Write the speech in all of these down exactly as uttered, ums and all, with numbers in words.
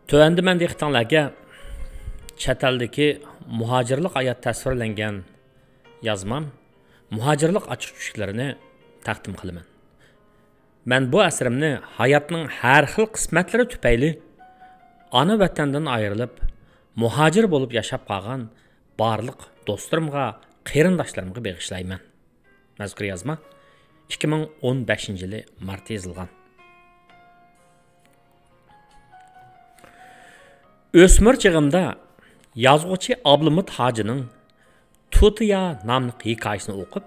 تۆۋەندە مەن دىققىتىڭلارگە چەت ئەلدىكى مۇھاجىرلىق ھايات تەسۋىرلەنگەن يازمام، مۇھاجىرلىق ئاچچىق چۈشلىرىنى تەقدىم قىلىمەن. مەن بۇ ئەسىرىمنى ھاياتنىڭ ھەر خىل قىسمەتلىرى تۈپەيلى ئانا ۋەتەندىن ئايرىلىپ، مۇھاجىر بولۇپ ياشاپ قالغان بارلىق دوستلىرىمغا، قېرىنداشلىرىمغا بېغىشلايمەن. مەزكۇر يازما ئىككى مىڭ ئون بەشىنچى يىلى مارتتا يېزىلغان. ئۆسمۈر چېغىمدا يازغۇچى ئابلىمىت ھاجىنىڭ تۇتىيا ناملىق ھېكايىسىنى ئوقۇپ،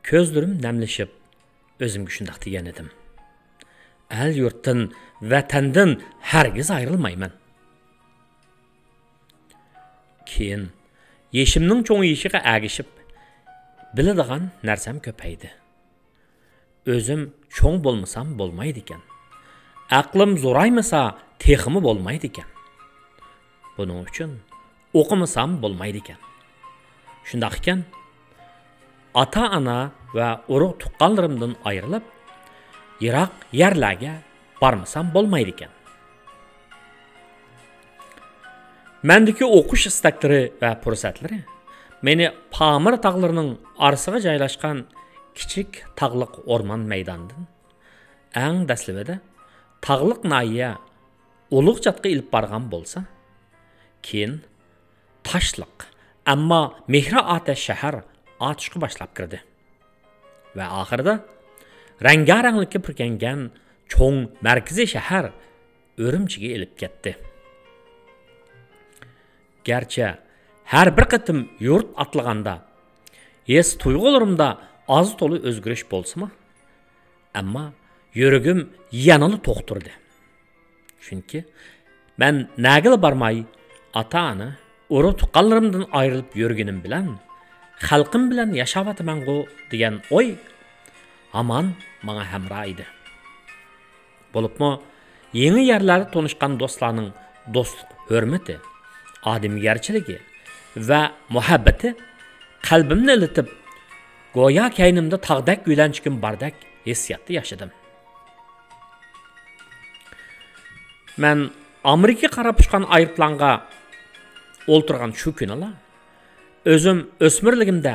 كۆزلىرىم نەملىشىپ، ئۆزۈمگە شۇنداق دېگەن ئىدىم: «ئەل يۇرتتىن، ۋەتەندىن ھەرگىز ئايرىلمايمەن.» كېيىن يېشىمنىڭ چوڭىيىشىغا ئەگىشىپ، بىلىدىغان نەرسەم كۆپەيدى. ئۆزۈم چوڭ بولمىسام بولمايدىكەن. ئەقلىم زورايمىسا تېخىمۇ بولمايدىكەن. بۇنىڭ ئۈچۈن ئوقۇمىسام بولمايدىكەن. شۇنداق ئىكەن، ئاتا-ئانا ۋە ئۇرۇق-تۇغقانلىرىمدىن ئايرىلىپ، يىراق يەرلەرگە بارمىسام بولمايدىكەن. مەندىكى ئوقۇش ئىستەكلىرى ۋە پۇرسەتلىرى مېنى پامىر تاغلىرىنىڭ ئارىسىغا جايلاشقان كىچىك تاغلىق ئورمان مەيدانىدىن، ئەڭ دەسلىپىدە تاغلىق ناھىيە ئۇلۇغچاتقا ئېلىپ بارغان بولسا، كېيىن تاشلىق، ئەمما مېھرى ئاتەش شەھەر ئاتۇشقا باشلاپ كىردى ۋە ئاخىرىدا رەڭگارەڭلىككە پۈركەنگەن چوڭ مەركىزىي شەھەر ئۈرۈمچىگە ئېلىپ كەتتى. گەرچە ھەر بىر قېتىم يۇرت ئاتلىغاندا، ھېس-تۇيغۇلىرىمدا ئاز-تولا ئۆزگىرىش بولسىمۇ، ئەمما يۈرىكىم يەنىلا توق تۇردى. چۈنكى مەن نەگىلا بارماي، ئاتا-ئانا، ئۇرۇق-تۇغقانلىرىمدىن ئايرىلىپ يۈرگىنىم بىلەن، خەلقىم بىلەن ياشاۋاتىمەنغۇ دېگەن ئوي ھامان ماڭا ھەمراھ ئىدى. بولۇپمۇ يېڭى يەرلەردە تونۇشقان دوستلارنىڭ دوستلۇق ھۆرمىتى، ئادەمگەرچىلىكى ۋە مۇھەببىتى قەلبىمنى ئىللىتىپ، گويا كەينىمدە تاغدەك يۆلەنچۈكۈم باردەك ھېسسىياتتا ياشىدىم. مەن ئامېرىكىغا قاراپ ئۇچقان ئايروپىلانغا ئولتۇرغان شۇ كۈنىلا، ئۆزۈم ئۆسمۈرلۈكۈمدە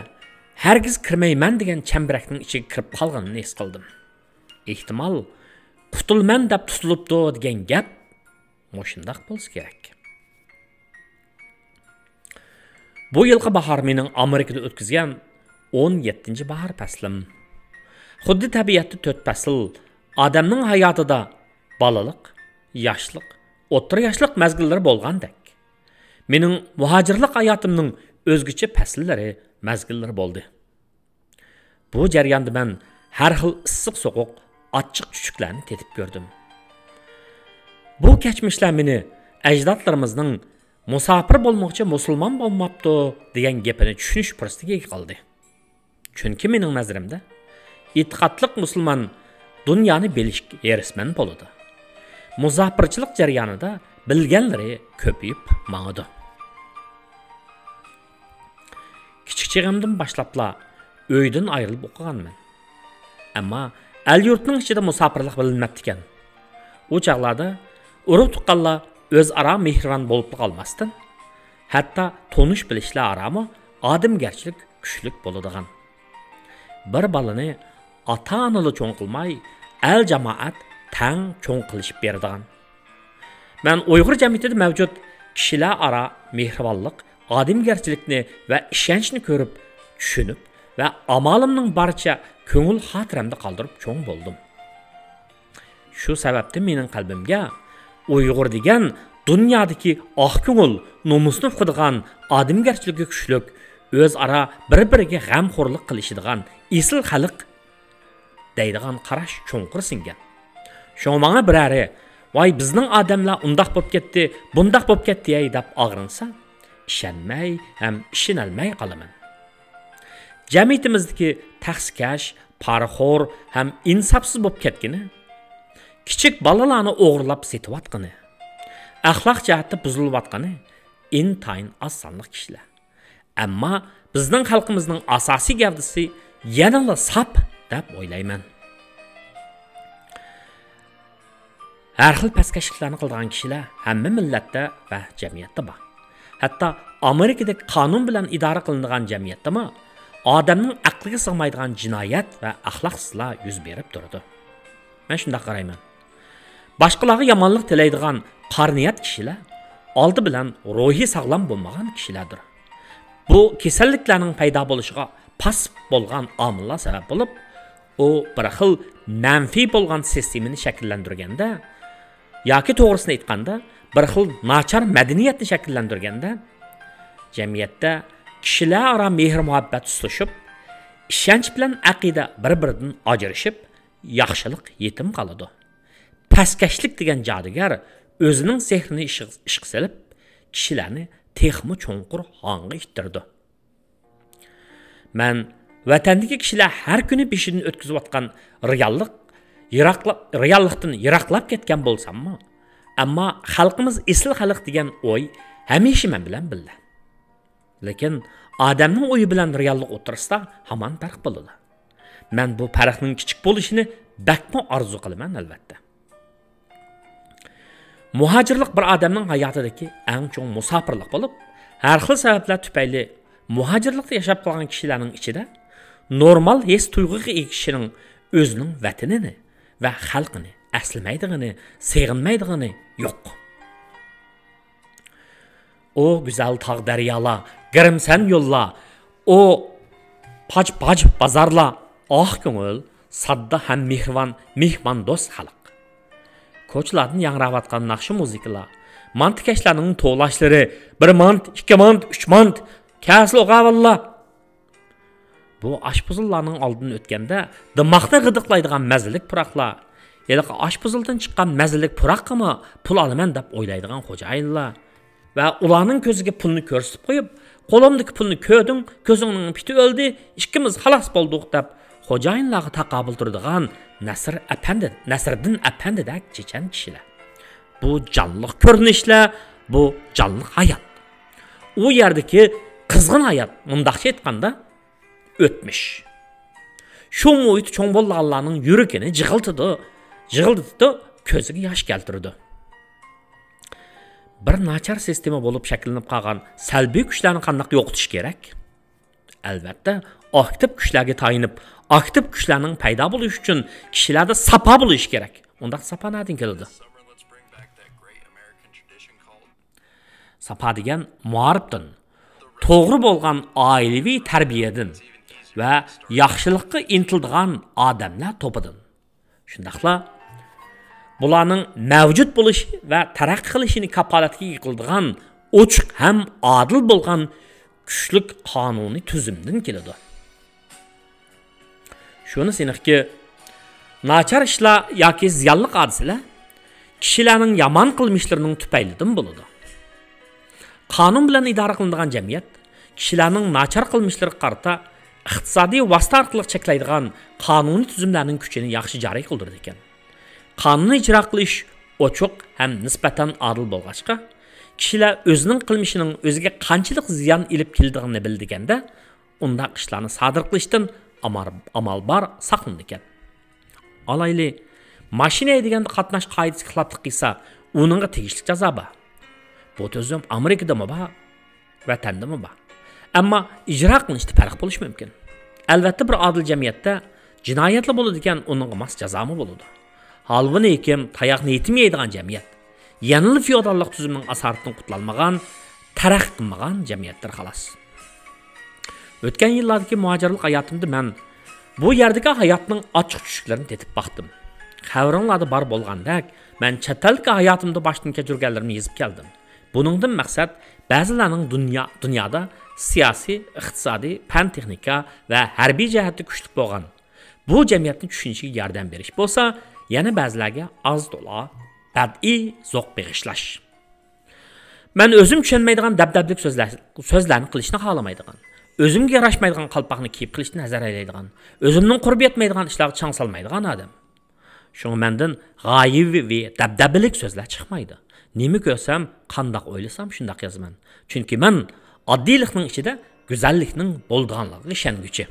ھەرگىز كىرمەيمەن دېگەن چەمبىرەكنىڭ ئىچىگە كىرىپ قالغىنىمنى ھېس قىلدىم. ئېھتىمال، قۇتۇلىمەن دەپ تۇتۇلۇپتۇ دېگەن گەپ مۇشۇنداق بولسا كېرەك. بۇ يىلقى باھار مېنىڭ ئامېرىكىدا ئۆتكۈزگەن ئون يەتتىنچى باھار پەسلىم. خۇددى تەبىئەتتە تۆت پەسىل، ئادەمنىڭ ھاياتىدا بالىلىق، ياشلىق، ئوتتۇرا ياشلىق مەزگىللىرى بولغاندەك، مېنىڭ مۇھاجىرلىق ھاياتىمنىڭ ئۆزگىچە پەسىللىرى، مەزگىللىرى بولدى. بۇ جەرياندا مەن ھەر خىل ئىسسىق-سوغۇق، ئاچچىق-چۈچۈكلەرنى تېتىپ كۆردۈم. بۇ كەچمىشلەر مېنى ئەجدادلىرىمىزنىڭ «مۇساپىر بولمىغۇچە مۇسۇلمان بولماپتۇ» دېگەن گېپىنى چۈشىنىش پۇرسىتىگە ئىگە قىلدى. چۈنكى مېنىڭ نەزىرىمدە، ئېتىقادلىق مۇسۇلمان دۇنيانى بىلىشكە ھېرىسمەن بولىدۇ. مۇساپىرچىلىق جەريانىدا بىلگەنلىرى كۆپىيىپ ماڭىدۇ. كىچىك چېغىمدىن باشلاپلا ئۆيدىن ئايرىلىپ ئوقۇغانمەن. ئەمما ئەل-يۇرتنىڭ ئىچىدە مۇساپىرلىق بىلىنمەپتىكەن. ئۇ چاغلاردا ئۇرۇق-تۇغقانلار ئۆزئارا مېھرىبان بولۇپلا قالماستىن، ھەتتا تونۇش-بىلىشلەر ئارامۇ ئادەمگەرچىلىك كۈچلۈك بولىدىغان. بىر بالىنى ئاتا-ئانىلا چوڭ قىلماي، ئەل-جامائەت تەڭ چوڭ قىلىشىپ بېرىدىغان. مەن ئۇيغۇر جەمئىيىتىدە مەۋجۇت كىشىلەر ئارا مېھرىبانلىق، ئادەمگەرچىلىكنى ۋە ئىشەنچنى كۆرۈپ، چۈشىنىپ ۋە ئامالىمنىڭ بارىچە كۆڭۈل خاتىرەمدە قالدۇرۇپ چوڭ بولدۇم. شۇ سەۋەبتىن مېنىڭ قەلبىمگە ئۇيغۇر دېگەن دۇنيادىكى ئاق كۆڭۈل، نومۇسنى ئۇقىدىغان، ئادەمگەرچىلىكى كۈچلۈك، ئۆزئارا بىر-بىرىگە غەمخورلۇق قىلىشىدىغان ئېسىل خەلق دەيدىغان قاراش چوڭقۇر سىڭگەن. شۇڭا ماڭا بىرەرى، «ۋاي، بىزنىڭ ئادەملەر ئۇنداق بوپ كەتتى، بۇنداق بوپ كەتتى ھەي» دەپ ئاغرىنسا، ئىشەنمەي ھەم ئىشىنەلمەي قالىمەن. جەمئىيىتىمىزدىكى تەخسىكەش، پارىخور ھەم ئىنساپسىز بوپ كەتكىنى، كىچىك بالىلارنى ئوغرىلاپ سېتىۋاتقىنى، ئەخلاق جەھەتتە بۇزۇلۇۋاتقىنى ئىنتايىن ئاز سانلىق كىشىلەر. ئەمما بىزنىڭ خەلقىمىزنىڭ ئاساسىي گەۋدىسى يەنىلا ساپ دەپ ئويلايمەن. ھەر خىل پەسكەشلىكلەرنى قىلىدىغان كىشىلەر ھەممە مىللەتتە ۋە جەمئىيەتتە بار. ھەتتا ئامېرىكىدەك قانۇن بىلەن ئىدارە قىلىنىدىغان جەمئىيەتتىمۇ ئادەمنىڭ ئەقلىگە سىغمايدىغان جىنايەت ۋە ئەخلاقسىزلار يۈز بېرىپ تۇرىدۇ. مەن شۇنداق قارايمەن. باشقىلارغا يامانلىق تىلەيدىغان قارا نىيەت كىشىلەر ئالدى بىلەن روھى ساغلام بولمىغان كىشىلەردۇر. بۇ كېسەللىكلەرنىڭ پەيدا بولۇشىغا پاسسىپ بولغان ئامىللار سەۋەب بولۇپ، ئۇ بىر خىل مەنپىي بولغان سىستېمىنى شەكىللەندۈرگەندە ياكى توغرىسىنى ئېيتقاندا، بىر خىل ناچار مەدەنىيەتنى شەكىللەندۈرگەندە، جەمئىيەتتە كىشىلەر ئارا مېھىر-مۇھەببەت سۇسلىشىپ، ئىشەنچ بىلەن ئەقىدە بىر-بىرىدىن ئاجرىشىپ، ياخشىلىق يېتىم قالىدۇ. پەسكەشلىك دېگەن جادۇگەر ئۆزىنىڭ سېھرىنى ئىشق-، ئىشقا سېلىپ، كىشىلەرنى تېخىمۇ چوڭقۇر ھاڭغا ئىتتىرىدۇ. مەن ۋەتەندىكى كىشىلەر ھەر كۈنى بېشىدىن ئۆتكۈزۈۋاتقان رېئاللىق يىراقلا-، رېئاللىقتىن يىراقلاپ كەتكەن بولساممۇ، ئەمما خەلقىمىز ئېسىل خەلق دېگەن ئوي ھەمىشە مەن بىلەن بىللە. لېكىن ئادەمنىڭ ئويى بىلەن رېئاللىق ئوتتۇرىسىدا ھامان پەرق بولىدۇ. مەن بۇ پەرقنىڭ كىچىك بولۇشىنى بەكمۇ ئارزۇ قىلىمەن، ئەلۋەتتە. مۇھاجىرلىق بىر ئادەمنىڭ ھاياتىدىكى ئەڭ چوڭ مۇساپىرلىق بولۇپ، ھەر خىل سەۋەبلەر تۈپەيلى مۇھاجىرلىقتا ياشاپ قالغان كىشىلەرنىڭ ئىچىدە نورمال ھېس تۇيغۇغا ئىگە كىشىنىڭ ئۆزىنىڭ ۋەتىنىنى ۋە خەلقىنى ئەسلىمەيدىغىنى، سېغىنمايدىغىنى يوق. ئۇ گۈزەل تاغ دەريالار، گىرىمسەن يوللار، ئۇ پاج-پاج بازارلار، ئاق كۆڭۈل، ساددا ھەم مېھرىبان، مېھماندوست خەلق. كوچىلاردىن ياڭراۋاتقان ناخشا مۇزىكىلار، مانتىكەشلەرنىڭ توۋلاشلىرى، بىر مانت، ئىككى مانت، ئۈچ مانت، كەلسىلە ئوغاۋانلار. بۇ ئاشپۇزۇللارنىڭ ئالدىدىن ئۆتكەندە، دىماغنى غىدىقلايدىغان مەززىلىك پۇراقلار، ھېلىقى ئاشپۇزۇلدىن چىققان مەززىلىك پۇراققىمۇ پۇل ئالىمەن دەپ ئويلايدىغان خوجايىنلار ۋە ئۇلارنىڭ كۆزىگە پۇلنى كۆرسىتىپ قويۇپ، قولۇمدىكى پۇلنى كۆردۈڭ، كۆزۈڭنىڭ پىتى ئۆلدى، ئىككىمىز خالاس بولدۇق دەپ، خوجايىنلارغا تاقابىل تۇرىدىغان نەسىر ئەپەندى، نەسىردىن ئەپەندىدەك چېچەن كىشىلەر. بۇ جانلىق كۆرۈنۈشلەر، بۇ جانلىق ھايات. ئۇ يەردىكى قىزغىن ھايات، مۇنداقچە ئېيتقاندا، ئۆتمۈش. شۇ مۇھىتتا چوڭ بولغانلارنىڭ يۈرىكىنى جىغىلتىدۇ، جىغىلدىتىدۇ، كۆزىگە ياش كەلتۈرىدۇ. بىر ناچار سىستېما بولۇپ شەكىللىنىپ قالغان سەلبىي كۈچلەرنى قانداق يوقىتىش كېرەك؟ ئەلۋەتتە، ئاكتىپ كۈچلەرگە تايىنىپ، ئاكتىپ كۈچلەرنىڭ پەيدا بولۇشى ئۈچۈن كىشىلەردە ساپا بولۇشى كېرەك. ئۇنداق ساپا نەدىن كېلىدۇ؟ ساپا دېگەن مائارىپتىن، توغرا بولغان ئائىلىۋى تەربىيەدىن ۋە ياخشىلىققا ئىنتىلىدىغان ئادەملەر توپىدىن. شۇنداقلا بۇلارنىڭ مەۋجۇت بولۇشى ۋە تەرەققىي قىلىشىنى كاپالەتكە ئىگە قىلىدىغان ئوچۇق ھەم ئادىل بولغان كۈچلۈك قانۇنىي تۈزۈمدىن كېلىدۇ. شۇنىسى ئېنىقكى، ناچار ئىشلار ياكى زىيانلىق ھادىسىلەر كىشىلەرنىڭ يامان قىلمىشلىرىنىڭ تۈپەيلىدىن بولىدۇ. قانۇن بىلەن ئىدارە قىلىنىدىغان جەمئىيەت كىشىلەرنىڭ ناچار قىلمىشلىرىغا قارىتا ئىقتىسادىي ۋاسىتە ئارقىلىق چەكلەيدىغان قانۇنىي تۈزۈملەرنىڭ كۈچىنى ياخشى جارى قىلدۇرىدىكەن. قانۇننى ئىجرا قىلىش ئوچۇق ھەم نىسبەتەن ئادىل بولغاچقا، كىشىلەر ئۆزىنىڭ قىلمىشىنىڭ ئۆزىگە قانچىلىك زىيان ئېلىپ كېلىدىغىنىنى بىلىدىكەندە، ئۇنداق ئىشلارنى سادىر قىلىشتىن ئامار-، ئامال بار ساقلىنىدىكەن. ئالايلى، ماشىنا ھەيدىگەندە قاتناش قائىدىسىگە خىلاپلىق قىلسا، ئۇنىڭغا تېگىشلىك جازا بار. بۇ تۈزۈم ئامېرىكىدىمۇ بار، ۋەتەندىمۇ بار. ئەمما ئىجرا قىلىنىشتا پەرق بولۇشى مۇمكىن. ئەلۋەتتە، بىر ئادىل جەمئىيەتتە جىنايەتلا بولىدىكەن، ئۇنىڭغا ماس جازامۇ بولىدۇ. ھالۋىنى ھېكىم تاياقنى يېتىم يەيدىغان جەمئىيەت. يەنىلا فېئوداللىق تۈزۈمنىڭ ئاسارىتىدىن قۇتۇلالمىغان، تەرەققىي قىلمىغان جەمئىيەتتۇر، خالاس. ئۆتكەن يىللاردىكى مۇھاجىرلىق ھاياتىمدا مەن بۇ يەردىكى ھاياتنىڭ ئاچچىق-چۈچۈكلىرىنى تېتىپ باقتىم. خەۋىرىڭلاردا بار بولغاندەك، مەن چەت ئەلدىكى ھاياتىمدا باشتىن كەچۈرگەنلىرىمنى يېزىپ كەلدىم. بۇنىڭدىن مەقسەت، بەزىلەرنىڭ دۇنيا، دۇنيادا سىياسىي، ئىقتىسادىي، پەن-تېخنىكا ۋە ھەربىي جەھەتتە كۈچلۈك بولغان بۇ جەمئىيەتنى چۈشىنىشىگە ياردەم بېرىش بولسا، يەنە بەزىلەرگە ئاز-تولا بەدىئىي زوق بېغىشلاش. مەن ئۆزۈم چۈشەنمەيدىغان دەبدەبىلىك سۆزلەر، سۆزلەرنى قىلىشنى خالىمايدىغان، ئۆزۈمگە ياراشمايدىغان قالپاقنى كىيىپ قېلىشتىن ھەزەر ئەيلەيدىغان، ئۆزۈمنىڭ قۇربى يەتمەيدىغان ئىشلارغا چاڭ سالمايدىغان ئادەم. شۇڭا مەندىن غايىۋى دەبدەبىلىك سۆزلەر چىقمايدۇ. نېمە كۆرسەم، قانداق ئويلىسام، شۇنداق يازىمەن. چۈنكى مەن ئاددىيلىقنىڭ ئىچىدە گۈزەللىكنىڭ بولىدىغانلىقىغا ئىشەنگۈچى.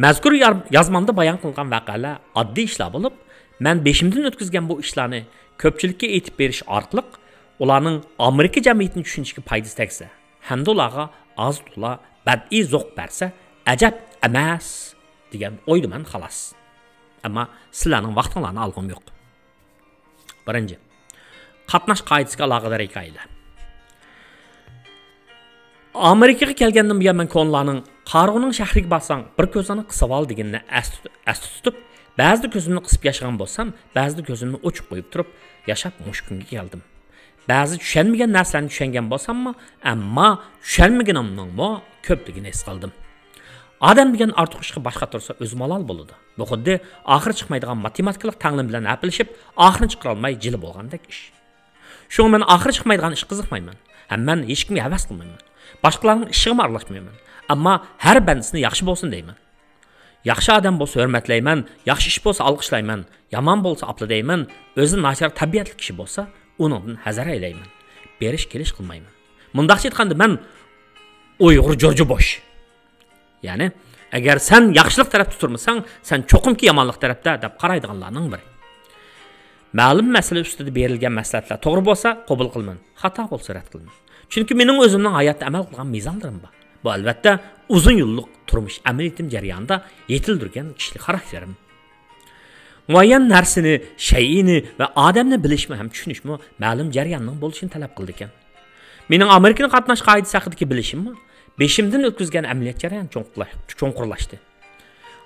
مەزكۇر يار-، يازمامدا بايان قىلغان ۋەقەلەر ئاددىي ئىشلار بولۇپ، مەن بېشىمدىن ئۆتكۈزگەن بۇ ئىشلارنى كۆپچىلىككە ئېيتىپ بېرىش ئارقىلىق ئۇلارنىڭ ئامېرىكا جەمئىيىتىنى چۈشىنىشىگە پايدىسى تەگسە ھەمدە ئۇلارغا ئاز تولا بەدىئىي زوق بەرسە ئەجەب ئەمەس دېگەن ئويدىمەن، خالاس. ئەمما سىلەرنىڭ ۋاقتىڭلارنى ئالغۇم يوق. بىرىنچى، قاتناش قائىدىسىگە ئالاقىدار ھېكايىلەر. ئامېرىكىغا كەلگەندىن بۇيان مەن كونىلارنىڭ «قارىغۇنىڭ شەھىرىگە بارساڭ، بىر كۆزۈڭنى قىسىۋال» دېگىنىنى ئەستە، ئەستە تۇتۇپ، بەزىدە كۆزۈمنى قىسىپ ياشىغان بولسام، بەزىدە كۆزۈمنى ئوچۇق قويۇپ تۇرۇپ ياشاپ مۇشۇ كۈنگە كەلدىم. بەزى چۈشەنمىگەن نەرسىلەرنى چۈشەنگەن بولساممۇ، ئەمما چۈشەنمىگىنىمنىڭمۇ كۆپلۈكىنى ھېس قىلدىم. ئادەم دېگەن ئارتۇق ئىشقا باش قاتۇرسا، ئۆزى مالال بولىدۇ. بۇ خۇددى ئاخىرى چىقمايدىغان ماتېماتىكىلىق تەڭلىمە بىلەن ھەپىلىشىپ، ئاخىرىنى چىقىرالماي جىلە بولغاندەك ئىش. شۇڭا مەن ئاخىرى چىقمايدىغان ئىشقا قىزىقمايمەن. ھەم مەن ھېچكىمگە ھەۋەس قىلمايمەن. باشقىلارنىڭ ئىشىغىمۇ ئارىلاشمايمەن. ئەمما ھەر بەندىسىنى ياخشى بولسۇن دەيمەن. ياخشى ئادەم بولسا ھۆرمەتلەيمەن، ياخشى ئىش بولسا ئالقىشلايمەن، يامان بولسا ئاپلا دەيمەن، ئۆزى ناچار تەبىئەتلىك كىشى بولسا ئۇنىڭدىن ھەزەر ئەيلەيمەن. بېرىش كېلىش قىلمايمەن. مۇنداقچە ئېيتقاندا، مەن ئۇيغۇر جورجى بوش. يەنى، ئەگەر سەن ياخشىلىق تەرەپتە تۇرمىساڭ، سەن چوقۇمكى يامانلىق تەرەپتە، دەپ قارايدىغانلارنىڭ بىرى. مەلۇم مەسىلە ئۈستىدە بېرىلگەن مەسلىھەتلەر توغرا بولسا، قوبۇل قىلىمەن، خاتا بولسا، رەت قىلىمەن. چۈنكى مېنىڭ ئۆزۈمنىڭ ھاياتتا ئەمەل قىلغان مىزانلىرىم بار. بۇ، ئەلۋەتتە، ئۇزۇن يىللىق تۇرمۇش ئەمەلىيىتىم جەريانىدا يېتىلدۈرگەن كىشىلىك خاراكتېرىم. مۇئەييەن نەرسىنى، شەيئىنى ۋە ئادەمنى بىلىشمۇ ھەم چۈشىنىشمۇ مەلۇم جەرياننىڭ بولۇشىنى تەلەپ قىلىدىكەن. مېنىڭ ئامېرىكىنىڭ قاتناش قائىدىسى ھەققىدىكى بىلىشىممۇ بېشىمدىن ئۆتكۈزگەن ئەمەلىيەت جەريانى چوڭقۇرلا-، چوڭقۇرلاشتى.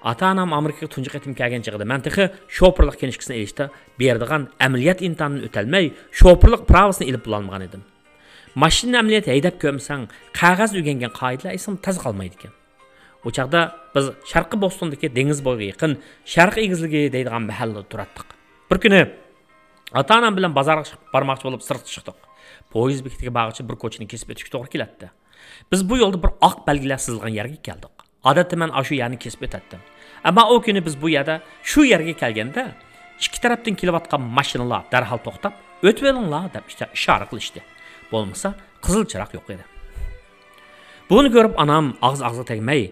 ئاتا-ئانام ئامېرىكىغا تۇنجى قېتىم كەلگەن چېغىدا مەن تېخى شوپۇرلۇق كىنىشكىسىنى ئېلىشتا بېرىدىغان ئەمەلىيەت ئىمتىھانىدىن ئۆتەلمەي، شوپۇرلۇق پىراۋىسىنى ئېلىپ بولالمىغان ئىدىم. ماشىنىنى ئەمەلىيەتتە ھەيدەپ كۆرمىسەڭ، قەغەزدە ئۆگەنگەن قائىدىلەر ئېسىڭدىن تازا قالمايدىكەن. ئۇ چاغدا بىز شەرقىي بوستوندىكى دېڭىز بويىغا يېقىن شەرق ئېگىزلىكى دەيدىغان مەھەللىدە تۇراتتۇق. بىر كۈنى ئاتا-ئانام بىلەن بازارغا چىقىپ بارماقچى بولۇپ سىرتقا چىقتۇق. پويىز بېكىتىگە بارغۇچە بىر كوچىنى كېسىپ ئۆتۈشكە توغرا كېلەتتى. بىز بۇ يولدا بىر ئاق بەلگىلەر سىزىلغان يەرگە كەلدۇق. ئادەتتە مەن ئاشۇ يەرنى كېسىپ ئۆتەتتىم. ئەمما ئۇ كۈنى بىز بۇ يەردە، شۇ يەرگە كەلگەندە، ئىككى تەرەپتىن كېلىۋاتقان ماشىنىلار دەرھال توختاپ، «ئۆتۈۋېلىڭلار» دەپ ئىشارە قىلىشتى. بولمىسا، قىزىل چىراغ يوق ئىدى. بۇنى كۆرۈپ ئانام ئاغزى ئاغزىغا تەگمەي،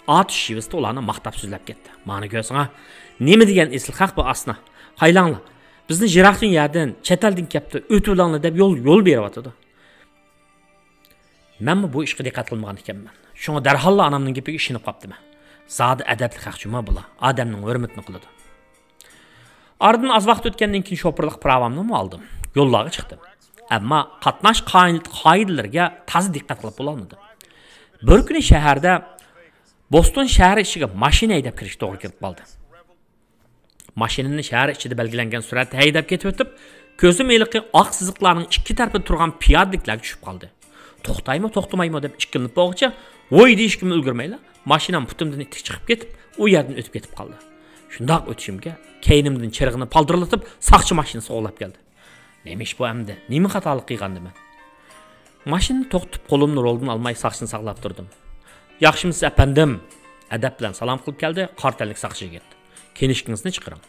ئاتۇش شىۋىسىدا ئۇلارنى ماختاپ سۆزلەپ كەتتى. «مانا كۆرسىڭە، نېمە دېگەن ئېسىل خەق بۇ ئاسنا. قايلاڭلار، بىزنى يىراقتىن يەردىن، چەت ئەلدىن كەپتۇ، ئۆتۈۋېلىڭلار دەپ يول، يول بېرىۋاتىدۇ.» مەنمۇ بۇ ئىشقا دىققەت قىلمىغان ئىكەنمەن. شۇڭا دەرھاللا ئانامنىڭ گېپىگە ئىشىنىپ قاپتىمەن. زادى ئەدەپلىك خەق جۇما بۇلار، ئادەمنىڭ ھۆرمىتىنى قىلىدۇ. ئارىدىن ئاز ۋاقىت ئۆتكەندىن كېيىن شوپۇرلۇق پىراۋامنىمۇ ئالدىم. يوللارغا چىقتىم. ئەمما قاتناش قائىد-، قائىدىلىرىگە تازا دىققەت قىلىپ بولالمىدىم. بىر كۈنى شەھەردە، بوستون شەھىرى ئىچىگە ماشىنا ھەيدەپ كىرىش توغرا كېلىپ قالدى. ماشىنىنى شەھەر ئىچىدە بەلگىلەنگەن سۈرئەتتە ھەيدەپ كېتىۋېتىپ، كۆزۈم ھېلىقى ئاق سىزىقلارنىڭ ئىككى تەرىپىدە تۇرغان پىيادىلىكلەرگە چۈشۈپ قالدى. توختايمۇ، توختىمايمۇ دەپ ئىككىلىنىپ بولغۇچە، ۋوي دېيىشكىمۇ ئۈلگۈرمەيلا، ماشىنام پۇتۇمدىن ئىتتىك چىقىپ كېتىپ، ئۇ يەردىن ئۆتۈپ كېتىپ قالدى. شۇنداق ئۆتۈشۈمگە، كەينىمدىن چىرىغىنى پالدىرلىتىپ، ساقچى ماشىنىسى قوغلاپ كەلدى. نېمە ئىش بۇ ئەمدى؟ نېمە خاتالىق قىلغاندىمەن؟ ماشىنىنى توختىتىپ، قولۇمنى رولدىن ئالماي ساقچىنى ساقلاپ تۇردۇم. ياخشىمۇسىز، ئەپەندىم؟ ئەدەپ بىلەن سالام قىلىپ كەلدى قارا تەنلىك ساقچى يىگىت. كىنىشكىڭىزنى چىقىرىڭ.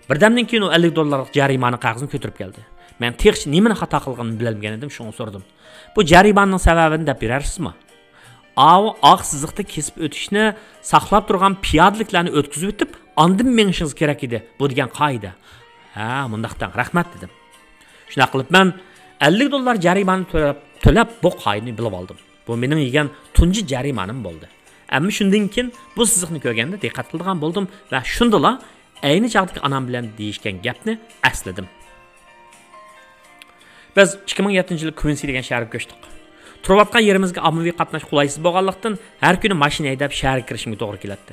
بىردەمدىن كېيىن ئۇ ئەللىك دوللارلىق جەرىمانە قەغىزىنى كۆتۈرۈپ كەلدى. مەن تېخىچە نېمىنى خاتا قىلغىنىمنى بىلەلمىگەن ئىدىم، شۇڭا سورىدىم. بۇ جەرىمانىنىڭ سەۋەبىنى دەپ بېرەرسىزمۇ؟ ئاۋۇ ئاق سىزىقتا كېسىپ ئۆتۈشنى ساقلاپ تۇرغان پىيادىلىكلەرنى ئۆتكۈزۈۋېتىپ، ئاندىن مېڭىشىڭىز كېرەك ئىدى. بۇ دېگەن قائىدە. ھە، مۇنداق دەڭ، رەھمەت، دېدىم. شۇنداق قىلىپ مەن ئەللىك دوللار جەرىمانە تۆلەپ، تۆلەپ بۇ قائىدىنى بىلىۋالدىم. بۇ مېنىڭ يېگەن تۇنجى جەرىمانەم بولدى. ئەمما شۇندىن كېيىن بۇ سىزىقنى كۆرگەندە دىققەت قىلىدىغان بولدۇم ۋە شۇندىلا ئەينى چاغدىكى ئانام بىلەن دېيىشكەن گەپنى ئەسلىدىم. بىز ئىككى مىڭ يەتتىنچى يىلى كۇۋىنسى دېگەن شەھەرگە كۆچتۇق. تۇرۇۋاتقان يېرىمىزگە ئاممىۋى قاتناش قولايسىز بولغانلىقتىن، ھەر كۈنى ماشىنا ھەيدەپ شەھەرگە كىرىشىمگە توغرا كېلەتتى.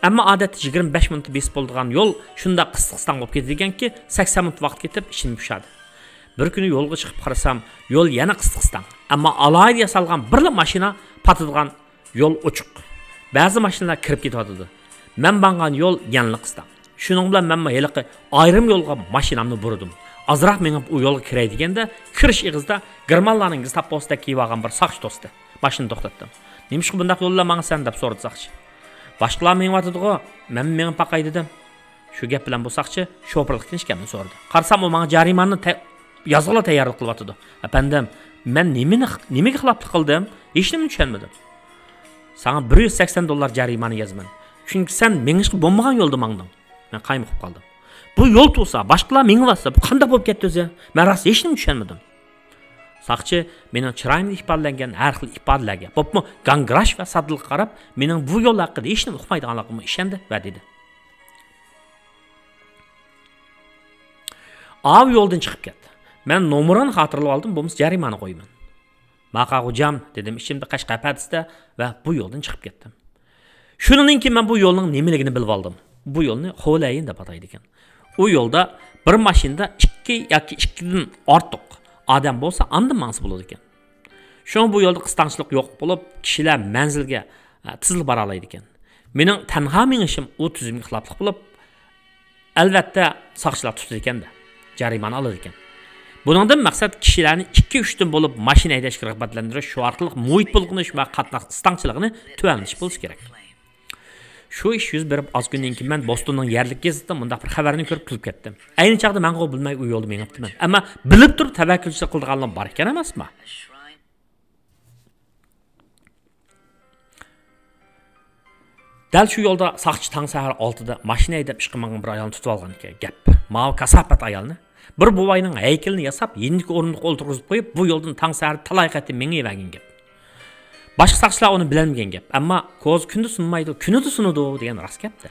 ئەمما ئادەتتە يىگىرمە بەش مىنۇتتا بېسىپ بولىدىغان يول شۇنداق قىستىقىستاڭ بولۇپ كېتىدىكەنكى، سەكسەن مىنۇت ۋاقىت كېتىپ، ئىچىم پۇشادى. بىر كۈنى يولغا چىقىپ قارىسام، يول يەنە قىستىقىستاڭ. ئەمما ئالاھىدە ياسالغان بىرلا ماشىنا پاتىدىغان يول ئوچۇق. بەزى ماشىنىلار كىرىپ كېتىۋاتىدۇ. مەن ماڭغان يول يەنىلا قىستاڭ. شۇنىڭ بىلەن مەنمۇ ھېلىقى ئايرىم يولغا ماشىنامنى بۇرىدىم. ئازراق مېڭىپ ئۇ يولغا كىرەي دېگەندە، كىرىش ئېغىزىدا گېرمانلارنىڭ گېستاپوسىدەك كىيىۋالغان بىر ساقچى توستى. ماشىنىنى توختاتتىم. «نېمىشقا بۇنداق يول بىلەن ماڭىسەن؟» دەپ سورىدى ساقچى. «باشقىلار مېڭىۋاتىدىغۇ، مەنمۇ مېڭىپ باقاي» دېدىم. شۇ گەپ بىلەن بۇ ساقچى شوپۇرلۇق كىنىشكامنى سورىدى. قارىسام، ئۇ ماڭا جەرىمانىنى تە-، يازغىلى تەييارلىق قىلىۋاتىدۇ. «ئەپەندىم، مەن نېمىنى، نېمىگە خىلاپلىق قىلدىم؟ ھېچنېمىنى چۈشەنمىدىم.» «ساڭا بىر يۈز سەكسەن دوللار جەرىمانە يازىمەن. چۈنكى سەن مېڭىشقا بولمىغان يولدا ماڭدىڭ.» مەن قايمۇقۇپ قالدىم. بۇ يول تۇرسا، باشقىلار مېڭىۋاتسا، بۇ قانداق بولۇپ كەتتى ئۆزى؟ مەن راست ھېچنېمە چۈشەنمىدىم. ساقچى مېنىڭ چىرايىمدا ئىپادىلەنگەن ھەر خىل ئىپادىلەرگە، بولۇپمۇ گاڭگىراش ۋە ساددىلىققا قاراپ، مېنىڭ بۇ يول ھەققىدە ھېچنېمە ئۇقمايدىغانلىقىمغا ئىشەندى ۋە دېدى: «ئاۋۇ يولدىن چىقىپ كەت. مەن نومۇرۇڭنى خاتىرىلەپ ئالدىم، بولمىسا جەرىمانە قويىمەن.» «ماقۇل، خوجام» دېدىم ئىچىمدە قەشقەر پەدىسىدە ۋە بۇ يولدىن چىقىپ كەتتىم. شۇنىڭدىن كېيىن مەن بۇ يولنىڭ نېمىلىكىنى بىلىۋالدىم. بۇ يولنى خولەيىن دەپ ئاتايدىكەن. ئۇ يولدا بىر ماشىنىدا ئىككى ياكى ئىككىدىن ئارتۇق ئادەم بولسا، ئاندىن ماڭسا بولىدىكەن. شۇڭا بۇ يولدا قىستاڭچىلىق يوق بولۇپ، كىشىلەر مەنزىلگە، ئە، تېزلا بارالايدىكەن. مېنىڭ تەنھا مېڭىشىم ئۇ تۈزۈمگە خىلاپلىق بولۇپ، ئەلۋەتتە، ساقچىلار تۇتىدىكەن-دە، جەرىمانە ئالىدىكەن. بۇنىڭدىن مەقسەت كىشىلەرنى ئىككى-ئۈچتىن بولۇپ ماشىنا ھەيدەشكە رىغبەتلەندۈرۈش، شۇ ئارقىلىق مۇھىت بۇلغىنىش ۋە قاتناش قىستاڭچىلىقىنى تۆۋەنلىتىش بولسا كېرەك. شۇ ئىش يۈز بېرىپ ئاز كۈندىن كېيىن مەن بوستوننىڭ يەرلىك گېزىتىدە مۇنداق بىر خەۋەرنى كۆرۈپ كۈلۈپ كەتتىم. ئەينى چاغدا مەنغۇ بىلمەي ئۇ يولدا مېڭىپتىمەن. ئەمما بىلىپ تۇرۇپ تەۋەككۈلچىلىك قىلىدىغانلار بار ئىكەن ئەمەسمۇ؟ دەل شۇ يولدا ساقچى تاڭ سەھەر ئالتىدا ماشىنا ھەيدەپ ئىشقا ماڭغان بىر ئايالنى تۇتۇۋالغان ئىكەن. گەپ ماۋۇ كاساپەت ئايالنى. بىر بوۋاينىڭ ھەيكىلىنى ياساپ، يېنىدىكى ئورۇندۇققا ئولتۇرغۇزۇپ قويۇپ، بۇ يولدىن تاڭ سەھەر تالاي قېتىم مېڭىۋەرگەن گەپ. باشقا ساقچىلار ئۇنى بىلەلمىگەن گەپ. ئەمما كوزا كۈندە سۇنمايدۇ، كۈنىدە سۇنىدۇ دېگەن راست گەپتە.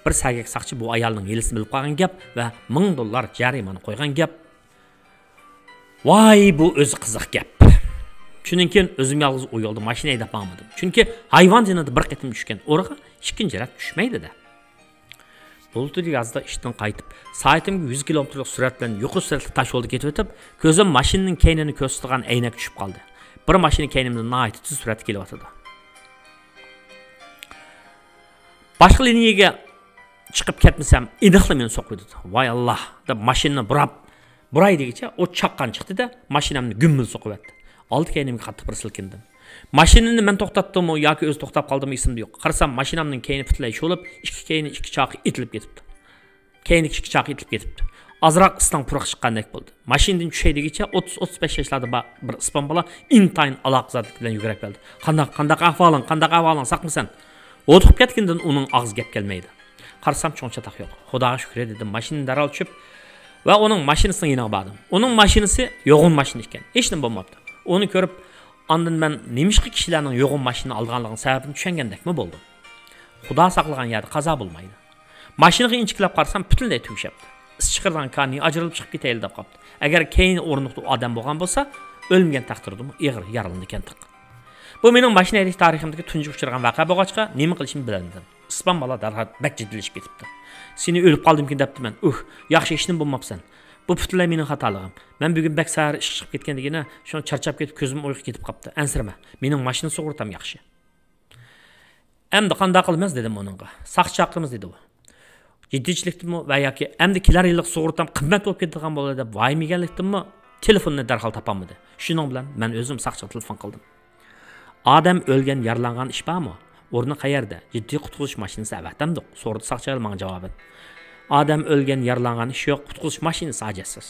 بىر سەگەك ساقچى بۇ ئايالنىڭ ھىيلىسىنى بىلىپ قالغان گەپ ۋە مىڭ دوللار جەرىمانە قويغان گەپ. ۋاي، بۇ ئۆزى قىزىق گەپ. شۇنىڭ كېيىن ئۆزۈم يالغۇز ئۇ يولدا ماشىنا ھەيدەپ ماڭمىدىم. چۈنكى ھايۋان جېنىدا بىر قېتىم چۈشكەن ئورىغا ئىككىنچى رەت چۈشمەيدۇ-دە. بۇلتۇر يازدا ئىشتىن قايتىپ، سائىتىمگە يۈز كىلومېتىرلىق سۈرئەت بىلەن يۇقىرى سۈرئەتلىك تاش يولدا كېتىۋېتىپ، كۆزۈم ماشىنىنىڭ كەينىنى كۆرسىتىدىغان ئەينەككە چۈشۈپ قالدى. بىر ماشىنا كەينىمدىن ناھايىتى تېز سۈرئەتتە كېلىۋاتىدۇ. باشقا لىنىيەگە چىقىپ كەتمىسەم، ئېنىقلا مېنى سوقۇۋېتىدۇ. ۋاي ئاللا، دەپ ماشىنىنى بۇراپ، بۇراي دېگۈچە ئوت چاققان چىقتى-دە، ماشىنامنى گۈممىل سوقۇۋەتتى. ئالدى كەينىمگە قاتتىق بىر سىلكىندىم. ماشىنىنى مەن توختاتتىممۇ ياكى ئۆزى توختاپ قالدىمۇ ئېسىمدە يوق. قارىسام، ماشىنامنىڭ كەينى پۈتۈنلەي شولۇپ، ئىككى كەينى ئىككى چاقى ئېتىلىپ كېتىپتۇ. كەينىدىكى ئىككى چاقى ئېتىلىپ كېتىپتۇ. ئازراق ئىسنىڭ پۇرىقى چىققاندەك بولدى. ماشىنىدىن چۈشەي دېگۈچە ئوتتۇز، ئوتتۇز بەش ياشلاردا بار بىر ئىسپان بالا ئىنتايىن ئالاقىزادىلىك بىلەن يۈگۈرۈپ كەلدى. «قانداق، قانداق ئەھۋالىڭ، قانداق ئەھۋالىڭ، ساقمىسەن؟» ھودۇقۇپ كەتكىنىدىن ئۇنىڭ ئاغزى گەپ كەلمەيدۇ. قارىسام، چوڭ چاتاق يوق. «خۇداغا شۈكرى» دېدىم، ماشىنىدىن دەرھال چۈشۈپ ۋە ئۇنىڭ ماشىنىسىنىڭ يېنىغا باردىم. ئۇنىڭ ماشىنىسى يوغان ماشىنا ئىكەن. ھېچنېمە بولماپتۇ. ئۇنى كۆرۈپ، ئاندىن مەن نېمىشقا كىشىلەرنىڭ يوغان ماشىنا ئالىدىغانلىقىنىڭ سەۋەبىنى چۈشەنگەندەكمۇ بولدۇم. خۇدا ساقلىغان يەردە قازا بولمايدۇ. ماشىنىغا ئىنچىكىلەپ قارىسام، پۈتۈنلەي تۈگىشەپتۇ. ئىس چىقىرىدىغان كانى ئاجرىلىپ چىقىپ كېتەيلى دەپ قاپتۇ. ئەگەر كەينى ئورۇندۇقتا ئادەم بولغان بولسا، ئۆلمىگەن تەقدىردىمۇ ئېغىر يارىلىنىدىكەنتىق. بۇ مېنىڭ ماشىنا ھەيدەش تارىخىمدىكى تۇنجى ئۇچرىغان ۋەقە بولغاچقا، نېمە قىلىشىمنى بىلەلمىدىم. ئىسپان بالا دەرھال بەك جىددىيلىشىپ كېتىپتۇ. «سېنى ئۆلۈپ قالدىمىكىن» دەپتىمەن. «ئۇھ، ياخشى، ھېچنېمە بولماپسەن. بۇ پۈتۈنلەي مېنىڭ خاتالىقىم. مەن بۈگۈن بەك سەھەر ئىشقا چىقىپ كەتكەن دېگىنە، شۇڭا چارچاپ كېتىپ كۆزۈم ئۇيقۇ كېتىپ قاپتۇ. ئەنسىرىمە، مېنىڭ ماشىنا سۇغۇرتام ياخشى.» «ئەمدى قانداق قىلىمىز؟» دېدىم ئۇنىڭغا. «ساقچى چاقىرىمىز» دېدى ئۇ. جىددىيچىلىكتىنمۇ ۋە ياكى ئەمدى كېلەر يىللىق سۇغۇرتام قىممەت بولۇپ كېتىدىغان بولدى دەپ ۋايىملىگەنلىكتىنمۇ تېلېفوننى دەرھال تاپالمىدى. شۇنىڭ بىلەن مەن ئۆزۈم ساقچىغا تېلېفون قىلدىم. «ئادەم ئۆلگەن، يارىلانغان ئىش بارمۇ؟ ئورنى قەيەردە؟ جىددىي قۇتقۇزۇش ماشىنىسى ئەۋەتەمدۇق؟» سورىدى ساقچى ئايال ماڭا جاۋابەن. «ئادەم ئۆلگەن، يارىلانغان ئىش يوق، قۇتقۇزۇش ماشىنىسى ھاجەتسىز.»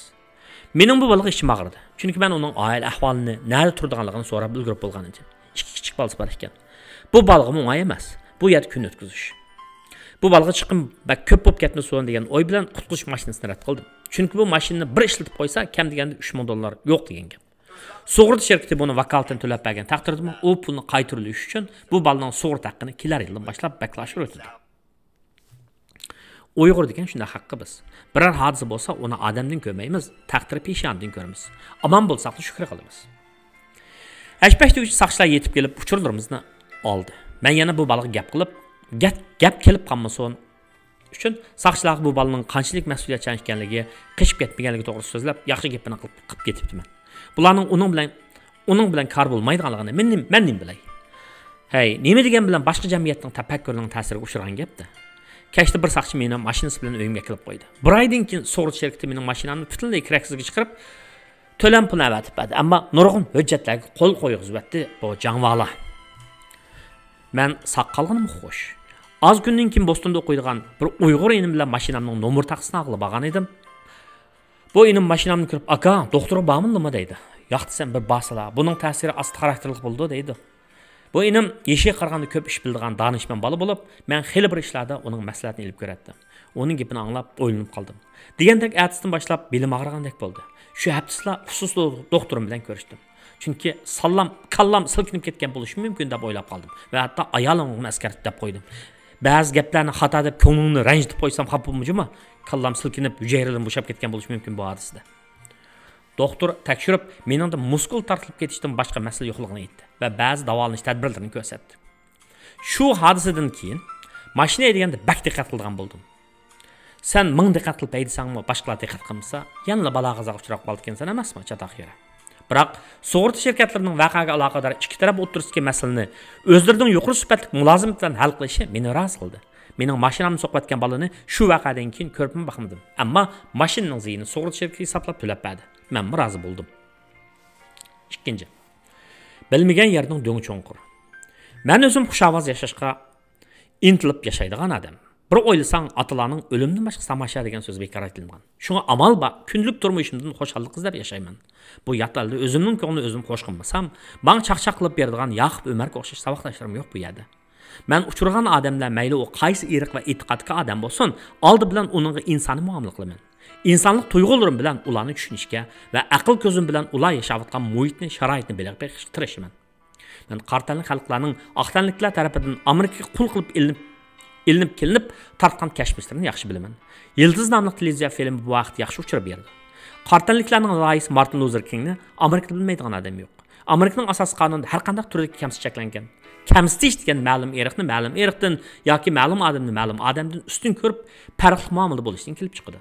مېنىڭ بۇ بالىغا ئىچىم ئاغرىدى. چۈنكى مەن ئۇنىڭ ئائىلە ئەھۋالىنى، نەدە تۇرىدىغانلىقىنى سوراپ ئۈلگۈرۈپ بولغان ئىدىم. ئىككى كىچىك بالىسى بار ئىكەن. بۇ بالىغىمۇ ئوڭاي ئەمەس. بۇ يەردە كۈن ئۆتكۈزۈش. بۇ بالىغا چىقىم بەك كۆپ بولۇپ كەتمىسۇن دېگەن ئوي بىلەن قۇتقۇزۇش ماشىنىسىنى رەت قىلدىم. چۈنكى بۇ ماشىنىنى بىر ئىشلىتىپ قويسا، كەم دېگەندە ئۈچ مىڭ دوللار يوق دېگەن گەپ. سۇغۇرتا شىركىتى بۇنى ۋاكالىتەن تۆلەپ بەرگەن تەقدىردىمۇ، ئۇ پۇلنى قايتۇرۇۋېلىش ئۈچۈن بۇ بالىنىڭ سۇغۇرتا ھەققىنى كېلەر يىلدىن باشلاپ بەكلا ئاشۇرۇۋېتىدۇ. ئۇيغۇر دېگەن شۇنداق ھەققى بىز. بىرەر ھادىسە بولسا، ئۇنى ئادەمدىن كۆرمەيمىز، تەقدىر پېشانىدىن كۆرىمىز. ئامان بولساقلا شۈكرى قىلىمىز. ھەش-پەش دېگۈچە ساقچىلار يېتىپ كېلىپ ئۇچۇرلىرىمىزنى ئالدى. مەن يەنە بۇ بالىغا گەپ قىلىپ، گەپ، گەپ كېلىپ قالمىسۇن ئۈچۈن ساقچىلارغا بۇ بالىنىڭ قانچىلىك مەسئۇلىيەتچان ئىكەنلىكى، قېچىپ كەتمىگەنلىكى توغرىسىدا سۆزلەپ، ياخشى گېپىنى قىلىپ، قىلىپ كېتىپتىمەن. بۇلارنىڭ ئۇنىڭ بىلەن ئۇنىڭ بىلەن كار بولمايدىغانلىقىنى مەن نېمە، مەن نېمە بىلەي؟ ھەي، نېمە دېگەن بىلەن باشقا جەمئىيەتنىڭ تەپەككۇرىنىڭ تەسىرىگە ئۇچرىغان گەپتە. كەچتە بىر ساقچى مېنى ماشىنىسى بىلەن ئۆيۈمگە ئەكېلىپ قويدى. بىر ئايدىن كېيىن سۇغۇرتا شىركىتى مېنىڭ ماشىنامنى پۈتۈنلەي كىرەكسىزگە چىقىرىپ، تۆلەم پۇلىنى ئەۋەتىپ بەردى. ئەمما نۇرغۇن ھۆججەتلەرگە قول قويغۇزۇۋەتتى بۇ جاڭۋالا. مەن ساق قالغىنىمغا خوش. ئاز كۈندىن كېيىن بوستوندا ئوقۇيدىغان بىر ئۇيغۇر ئىنىم بىلەن ماشىنامنىڭ نومۇر تاختىسىنى ئالغىلى بارغان ئىدىم. بۇ ئىنىم ماشىنامنى كۆرۈپ، «ئاكا، دوختۇرغا بارمىدىڭمۇ؟» دەيدۇ. «ياق دېسەم، بىر بارسىلا، بۇنىڭ تەسىرى ئاستا خاراكتېرلىق بولىدۇ» دەيدۇ. بۇ ئىنىم يېشىغا قارىغاندا كۆپ ئىش بىلىدىغان دانىشمەن بالا بولۇپ، مەن خېلى بىر ئىشلاردا ئۇنىڭ مەسلىھەتىنى ئېلىپ كۆرەتتىم. ئۇنىڭ گېپىنى ئاڭلاپ ئويلىنىپ قالدىم. دېگەندەك ئەتىسىدىن باشلاپ بېلىم ئاغرىغاندەك بولدى. شۇ ھەپتىسىلا خۇسۇسىي دوختۇرۇم بىلەن كۆرۈشتۈم. چۈنكى ساللام، كاللام سىلكىنىپ كەتكەن بولۇشى مۇمكىن دەپ ئويلاپ قالدىم ۋە ھەتتا ئايالىمغىمۇ ئەسكەرتىپ دەپ قويدۇم. بەزى گەپلەرنى خاتا دەپ كۆڭلۈڭنى رەنجىتىپ قويسام خاپا بولما جۇما. كاللام سىلكىنىپ ھۈجەيرىلىرىم بوشاپ كەتكەن بولۇشى مۇمكىن بۇ ھادىسىدە. دوختۇر تەكشۈرۈپ، مېنىڭدە مۇسكۇل تارتىلىپ كېتىشتىن باشقا مەسىلە يوقلۇقىنى ئېيتتى ۋە بەزى داۋالىنىش تەدبىرلىرىنى كۆرسەتتى. شۇ ھادىسىدىن كېيىن ماشىنا ھەيدىگەندە بەك دىققەت قىلىدىغان بولدۇم. سەن مىڭ دىققەت قىلىپ ھەيدىسەڭمۇ، باشقىلار دىققەت قىلمىسا، يەنىلا بالا-قازاغا ئۇچراپ قالىدىكەنسەن ئەمەسمۇ، چاتاق يېرى. بىراق، سۇغۇرتا شىركەتلىرىنىڭ ۋەقەگە ئالاقىدار ئىككى تەرەپ ئوتتۇرىسىدىكى مەسىلىنى ئۆزلىرىنىڭ يۇقىرى سۈپەتلىك مۇلازىمىتى بىلەن ھەل قىلىشى مېنى رازى قىلدى. مېنىڭ ماشىنامنى سوقۇۋەتكەن بالىنى شۇ ۋەقەدىن كېيىن كۆرۈپمۇ باقمىدىم. ئەمما ماشىنىنىڭ زىيىنى سۇغۇرتا شىركىتى ھېسابلاپ تۆلەپ بەردى. مەنمۇ رازى بولدۇم. ئىككىنچى، بىلمىگەن يەرنىڭ دۆڭى چوڭقۇر. مەن ئۆزۈم خۇش ئاۋاز ياشاشقا ئىنتىلىپ ياشايدىغان ئادەم. بىر ئويلىساڭ، ئاتىلارنىڭ «ئۆلۈمدىن باشقا تاماشا» دېگەن سۆزى بىكار ئېيتىلمىغان. شۇڭا ئامال بار، كۈندىلىك تۇرمۇشۇمدىن خۇشاللىق ئىزدەپ ياشايمەن. بۇ يات ئەلدە ئۆزۈمنىڭ كۆڭلىنى ئۆزۈم خوش قىلمىسام، ماڭا چاقچاق قىلىپ بېرىدىغان ياقۇپ ئۆمەرگە ئوخشاش ساۋاقداشلىرىم يوق بۇ يەردە. مەن ئۇچرىغان ئادەملەر مەيلى ئۇ قايسى ئىرق ۋە ئېتىقادتىكى ئادەم بولسۇن، ئالدى بىلەن ئۇنىڭغا ئىنسانىي مۇئامىلە قىلىمەن. ئىنسانلىق تۇيغۇلىرىم بىلەن ئۇلارنى چۈشىنىشكە ۋە ئەقىل كۆزۈم بىلەن ئۇلار ياشاۋاتقان مۇھىتنى، شارائىتنى بېلىق بېقىشقا تىرىشىمەن. مەن قارا تەنلىك خەلقلەرنىڭ ئاق تەنلىكلەر تەرىپىدىن ئامېرىكىغا قۇل قىلىپ ئېلىنىپ، ئېلىنىپ كېلىنىپ تارتقان كەچمىشلىرىنى ياخشى بىلىمەن. يىلتىز ناملىق تېلېۋىزىيە فىلىمى بۇ ھەقتە ياخشى ئۇچۇر بېرىدۇ. قارا تەنلىكلەرنىڭ رايىسى مارتىن لۇزېر كىڭنى ئامېرىكىدا بىلمەيدىغان ئادەم يوق. ئامېرىكىنىڭ ئاساسىي قانۇنىدا ھەر قانداق تۈردىكى كەمسىتىش چەكلەنگەن. كەمسىتىش دېگەن مەلۇم ئىرقنى مەلۇم ئىرقتىن ياكى مەلۇم ئادەمنى مەلۇم ئادەمدىن ئۈستۈن كۆرۈپ، پەرقلىق مۇئامىلىدە بولۇشتىن كېلىپ چىقىدۇ.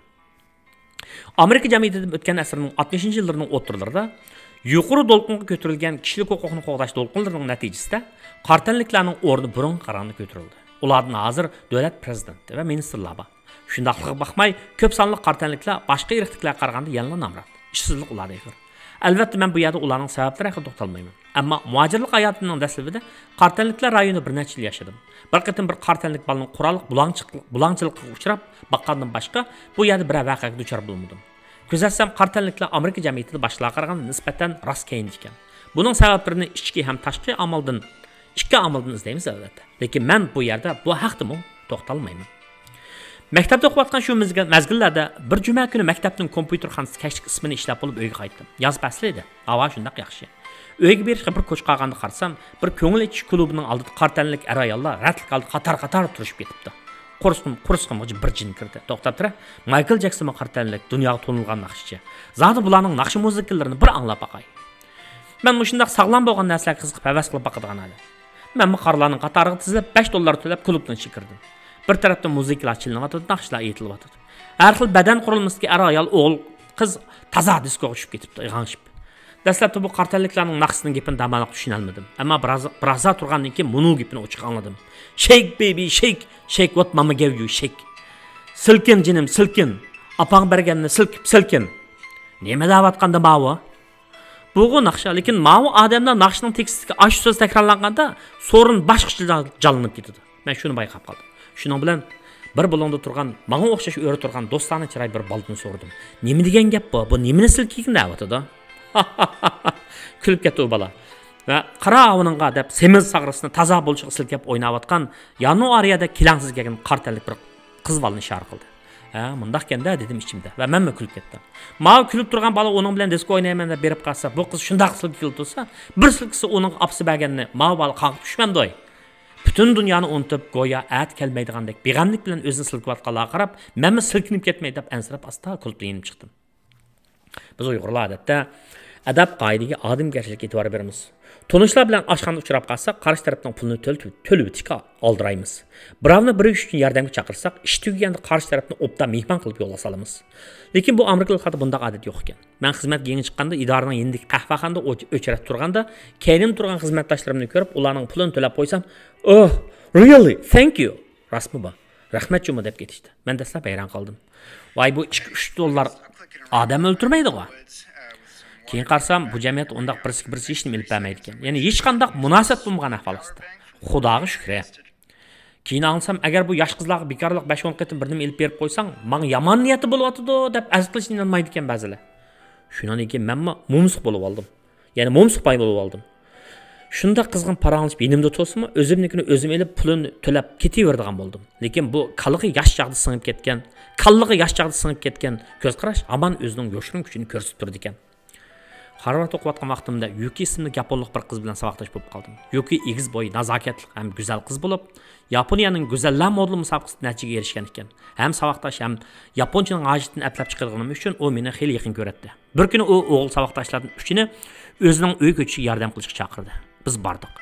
ئامېرىكا جەمئىيىتىدە ئۆتكەن ئەسىرنىڭ ئاتمىشىنچى يىللىرىنىڭ ئوتتۇرىلىرىدا يۇقىرى دولقۇنغا كۆتۈرۈلگەن كىشىلىك ھوقۇقنى قوغداش دولقۇنلىرىنىڭ نەتىجىسىدە قارا تەنلىكلەرنىڭ ئورنى بۇرۇنقىغا قارىغاندا كۆتۈرۈلدى. ئۇلاردىن ھازىر دۆلەت پرېزىدېنتى ۋە مىنىستىرلار بار. شۇنداقلىقىغا باقماي، كۆپ سانلىق قارا تەنلىكلەر باشقا ئىرقتىكىلەرگە قارىغاندا يەنىلا نامرات، ئىشسىزلىق ئۇلاردا ئېغىر. ئەلۋەتتە، مەن بۇ يەردە ئۇلارنىڭ سەۋەبلىرى ھەققىدە توختالمايمەن. ئەمما مۇھاجىرلىق ھاياتىمنىڭ دەسلىپىدە قارا تەنلىكلەر رايونىدا بىر نەچچە يىل ياشىدىم. بىر قېتىم بىر قارا تەنلىك بالىنىڭ قوراللىق بۇلاڭچىلىق-، بۇلاڭچىلىقىغا ئۇچراپ باققاندىن باشقا، بۇ يەردە بىرەر ۋەقەگە دۇچار بولمىدىم. كۆزەتسەم، قارا تەنلىكلەر ئامېرىكا جەمئىيىتىدە باشقىلارغا قارىغاندا نىسبەتەن راست كەينىدە ئىكەن. بۇنىڭ سەۋەبلىرىنى ئىچكى ھەم تاشقى ئامالدىن، ئىككى ئامالدىن ئىزدەيمىز، ئەلۋەتتە. لېكىن مەن بۇ يەردە بۇ ھەقتىمۇ توختالمايمەن. مەكتەپتە ئوقۇۋاتقان شۇ مەزگىل-، مەزگىللەردە بىر جۈمە كۈنى مەكتەپنىڭ كومپيۇتېرخانىسىدا كەچلىك ئىسمىنى ئىشلەپ بولۇپ ئۆيگە قايتتىم. ياز پەسلى ئىدى. ھاۋا شۇنداق ياخشى. ئۆيگە بېرىشكە بىر كوچا قالغاندا قارىسام، بىر كۆڭۈل ئېچىش كۇلۇبىنىڭ ئالدىدا قارا تەنلىك ئەر-ئاياللار رەتلىك ھالدا قاتار-قاتار تۇرۇشۇپ كېتىپتۇ. قورسىقىم-، قورسىقىمغىچە بىر جىن كىردى. توختاپ تۇرە، مايكل جەكسونمۇ قارا تەنلىك، دۇنياغا تونۇلغان ناخشىچى. زادى بۇلارنىڭ ناخشا مۇزىكىلىرىنى بىر ئاڭلاپ باقاي. مەن مۇشۇنداق ساغلام بولغان نەرسىلەرگە قىزىقىپ ھەۋەس قىلىپ باقىدىغان ئادەم. مەنمۇ قارىلارنىڭ قاتارىغا تىزىلىپ، بەش دوللار تۆلەپ، كۇلۇبنىڭ ئىچىگە كىردىم. بىر تەرەپتە مۇزىكىلار چېلىنىۋاتىدۇ، ناخشىلار ئېيتىلىۋاتىدۇ. ھەر خىل بەدەن قۇرۇلمىسىدىكى ئەر-ئايال، ئوغۇل-قىز تازا دىسكوغا چۈشۈپ كېتىپتۇ، ئېغىڭشىپ. دەسلەپتە بۇ قارا تەنلىكلەرنىڭ ناخشىسىنىڭ گېپىنى داماللىق چۈشىنەلمىدىم. ئەمما بىراز، بىرازا تۇرغاندىن كېيىن مۇنۇ گېپىنى ئوچۇق ئاڭلىدىم. Shake, baby, shake, shake what mama gave you, shake. سىلكىن جېنىم، سىلكىن. ئاپاڭ بەرگەننى سىلكىپ سىلكىن. نېمە دەۋاتقاندا ماۋۇ؟ بۇغۇ ناخشا، لېكىن ماۋۇ ئادەملەر ناخشىنىڭ تېكىستىدىكى ئاشۇ سۆز تەكرارلانغاندا سورۇن باشقىچە جانلىنىپ كېتىدۇ. مەن شۇنى بايقاپ قالدىم. شۇنىڭ بىلەن بىر بۇلۇڭدا تۇرغان، ماڭا ئوخشاش ئۆرە تۇرغان دوستانە چىراي بىر بالىدىن سورىدىم. نېمە دېگەن گەپ بۇ؟ بۇ نېمىنى سىلكىگىن دەۋاتىدۇ؟ كۈلۈپ كەتتى ئۇ بالا. ۋە قارا ئاۋۇنىڭغا دەپ سېمىز ساغرىسىنى تازا بولۇشىغا سىلكەپ ئويناۋاتقان يانۇئارىيەدە كېلەڭسىز كەلگەن قارا تەنلىك بىر قىز بالىنى ئىشارە قىلدى. ھە، مۇنداقكەن-دە، دېدىم ئىچىمدە ۋە مەنمۇ كۈلۈپ كەتتىم. ماۋۇ كۈلۈپ تۇرغان بالا ئۇنىڭ بىلەن دىسكو ئوينايمەن دەپ بېرىپ قالسا، بۇ قىز شۇنداق سىلكىگىلى تۇرسا، بىر سىلكىسى ئۇنىڭغا ئاپىسى بەرگەننى ماۋۇ بالا قاقىپ چۈشمەمدۇ؟ پۈتۈن دۇنيانى ئۇنتۇپ، گويا ئەتە كەلمەيدىغاندەك بىغەملىك بىلەن ئۆزىنى سىلكىۋاتقانلارغا قاراپ، مەنمۇ سىلكىنىپ كەتمەي دەپ ئەنسىرەپ ئاستا كۇلۇبتىن يېنىپ چىقتىم. بىز ئۇيغۇرلار ئادەتتە ئەدەپ-قائىدىگە، ئادەمگەرچىلىككە ئېتىبار بېرىمىز. تونۇشلار بىلەن ئاشخانىدا ئۇچراپ قالساق، قارشى تەرەپنىڭ پۇلىنى تۆل-، تۆلىۋېتىشكە ئالدىرايمىز. بىراۋنى بىر ئىش ئۈچۈن ياردەمگە چاقىرساق، ئىش تۈگىگەندە قارشى تەرەپنى ئوبدان مېھمان قىلىپ يولغا سالىمىز. لېكىن بۇ ئامېرىكىلىقلاردا بۇنداق ئادەت يوق ئىكەن. مەن خىزمەتكە يېڭى چىققاندا، ئىدارىنىڭ يېنىدىكى قەھۋەخانىدا ئوچ-، ئۆچرەتتە تۇرغاندا، كەينىمدە تۇرغان خىزمەتداشلىرىمنى كۆرۈپ، ئۇلارنىڭ پۇلىنى تۆلەپ قويسام، «Oh, really? Thank you!» راستمۇ بۇ؟ رەھمەت جۇمۇ دەپ كېتىشتى. مەن دەسلەپ ھەيران قالدىم. ۋاي، بۇ ئىككى ئۈچ دوللار ئادەم ئۆلتۈرمەيدىغۇ. كېيىن قارىسام، بۇ جەمئىيەتتە ئۇنداق بىرسىگە بىرسى ھېچنېمە ئېلىپ بەرمەيدىكەن. يەنى ھېچقانداق مۇناسىۋەت بولمىغان ئەھۋال ئاستىدا. خۇداغا شۈكرى. كېيىن ئاڭلىسام، ئەگەر بۇ ياش قىزلارغا بىكارلىق بەش-ئون قېتىم بىر نېمە ئېلىپ بېرىپ قويساڭ، ماڭا يامان نىيەتتە بولۇۋاتىدۇ دەپ ھەزىل قىلىشنى ئىنانمايدىكەن بەزىلەر. شۇنىڭدىن كېيىن مەنمۇ مۇمسۇق بولۇۋالدىم. يەنى مۇمسۇق پاي بولۇۋالدىم. شۇنداق قىزغىن پاراڭلىشىپ يېنىمدا تۇرسىمۇ، ئۆزۈمنىڭكىنى ئۆزۈم ئېلىپ، پۇلىنى تۆلەپ كېتىۋېرىدىغان بولدۇم. لېكىن بۇ كالىغا ياش چاغدا سىڭىپ كەتكەن، كاللىغا ياش چاغدا سىڭىپ كەتكەن كۆز قاراش ھامان ئۆزىنىڭ يوشۇرۇن كۈچىنى كۆرسىتىپ تۇرىدىكەن. خارۋارد ئوقۇۋاتقان ۋاقتىمدا يۇكى ئىسىملىك ياپونلۇق بىر قىز بىلەن ساۋاقداش بولۇپ قالدىم. يۇكى ئېگىز بوي، نازاكەتلىك ھەم گۈزەل قىز بولۇپ، ياپونىيەنىڭ گۈزەللەر مودېل مۇسابىقىسىدە نەتىجىگە ئېرىشكەن ئىكەن. ھەم ساۋاقداش، ھەم ياپونچىنىڭ ھاجىتىنى ئەپلەپ چىقىرغىنىم ئۈچۈن ئۇ مېنى خېلى يېقىن كۆرەتتى. بىر كۈنى ئۇ ئوغۇل ساۋاقداشلاردىن ئۈچىنى ئۆزىنىڭ ئۆي كۆچۈشىگە ياردەم قىلىشقا چاقىردى. بىز باردۇق.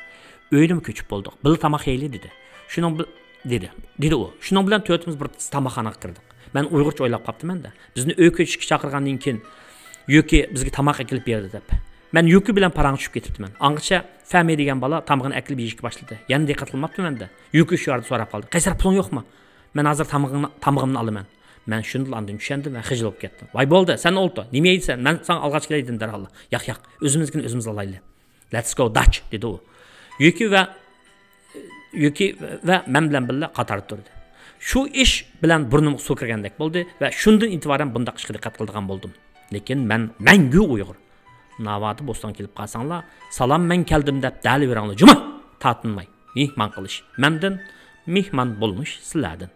ئۆيدىمۇ كۆچۈپ بولدۇق. بىللە تاماق يەيلى، دېدى. شۇنىڭ بىل-، دېدى. دېدى ئۇ. شۇنىڭ بىلەن تۆتىمىز بىر تاماقخانىغا كىردۇق. مەن ئۇيغۇرچە ئويلاپ قاپتىمەن-دە. بىزنى ئۆي كۆچۈشكە چاقىرغاندىن كېيىن يۇكى بىزگە تاماق ئەكېلىپ بەردى دەپ. مەن يۇكى بىلەن پاراڭ چۈشۈپ كېتىپتىمەن. ئاڭغىچە فەمى دېگەن بالا تامىقىنى ئەكېلىپ يېيىشكە باشلىدى. يەنە دىققەت قىلماپتىمەن-دە. يۇكى شۇ يەردە سوراپ قالدى. «قەيسەر، پۇلۇڭ يوقمۇ؟ مەن ھازىر تامىقىڭنى، تامىقىمنى ئالىمەن.» مەن شۇندىلا ئاندىن چۈشەندىم ۋە خىجىل بولۇپ كەتتىم. «ۋاي، بولدى، سەن ئولتۇر. نېمە يەيسەن؟ مەن ساڭا ئالغاچ كېلەي» دېدىم دەرھاللا. «ياق، ياق، ئۆزىمىزنىڭكىنى ئۆزىمىز ئالايلى. Let's go Dutch» دېدى ئۇ. يۇكى ۋە يۈكى ۋە مەن بىلەن بىللە قاتاردا تۇردى. شۇ ئىش بىلەن بۇرنۇمغا سۇ كىرگەندەك بولدى ۋە شۇندىن ئېتىبارەن بۇنداق ئىشقا دىققەت قىلىدىغان بولدۇم. لېكىن مەن مەڭگۈ ئۇيغۇر. ناۋادا بوستونغا كېلىپ قالساڭلار، «سالام، مەن كەلدىم» دەپ دەلىۋېرىڭلار جۇمۇ! تارتىنماي. مېھمان قىلىش مەندىن، مېھمان بولمىش سىلەردىن.